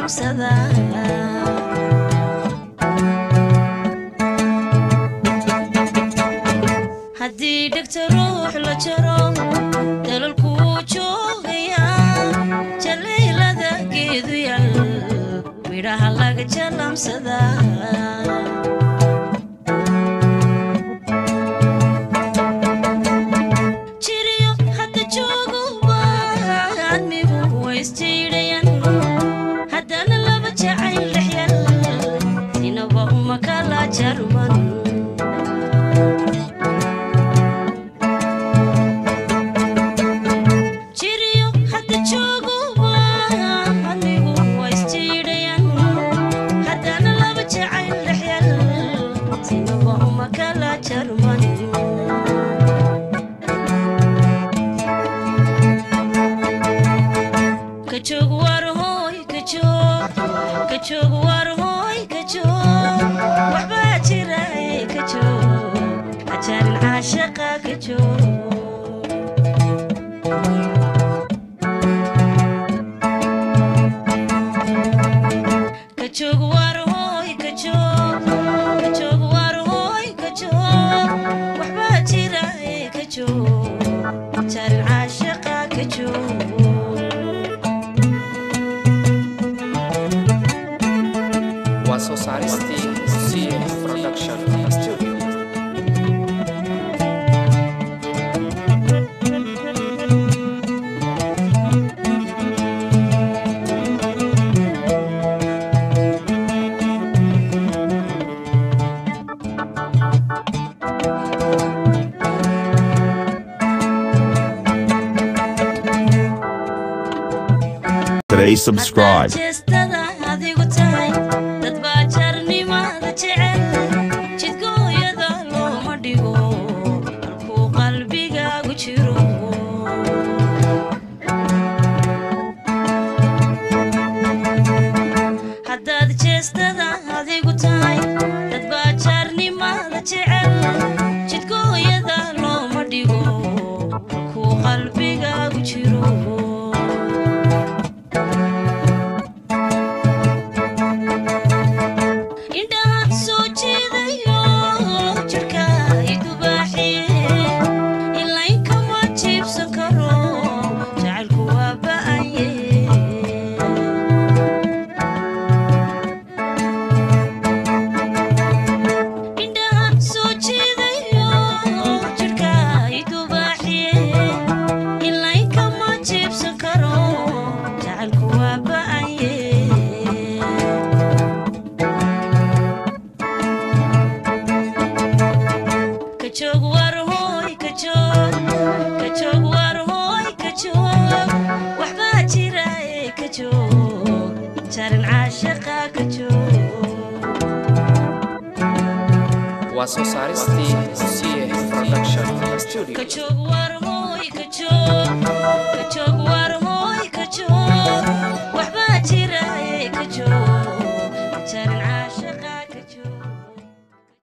Jalamsadaa. Haddii dhegta ruux la jaro, dalalkuu joogayaa. Jaliilada geedu yal, midhaha laga jalamsadaa. Jiriyo hadda jooguba admigu waysjiidhayan, haddana laba jacayl dhexyal sinaba uma kala jarman. Jiriyo hadda jooguba admigu waysjiidhayan, haddana laba jacayl dhexyal sinaba uma kala jarman. Kajoog war hooy kajoog, kajoog war hooy kajoog, waxbaa jira ee kajoog, hajaarin caashaqa kajoog. Kajoog war hooy kajoog, kajoog war hooy kajoog, waxbaa jira ee kajoog, hajaarin caashaqa kajoog. Waa soo saaristii CA Production Studio. Today subscribe. Haddaad jeestada adigu tahay, dad baa jarnimada jecel. Jidgooyada looma dhigo halkuu qalbigaagu jiro. Haddaad jeestada adigu tahay, dad baa jaarnimada jecel. Jidgooyada looma dhigo halkuu qalbigaagu jiro. Indhaha soo jiidayo jirka idubaaxiye, ilainkama jiibsan karo, jacaylku waa ba'anye. Indhaha soo jiidayo jirka idubaaxiye, ilainkama jiibsan karo, jacaylku waa ba'anye. Kajoog war hooy kajoog, kajoog war hooy kajoog, waxbaa jira ee kajoog, jarin caashaqa kajoog. Waa soo saaristii CA Production Studio. Kajoog war hooy kajoog,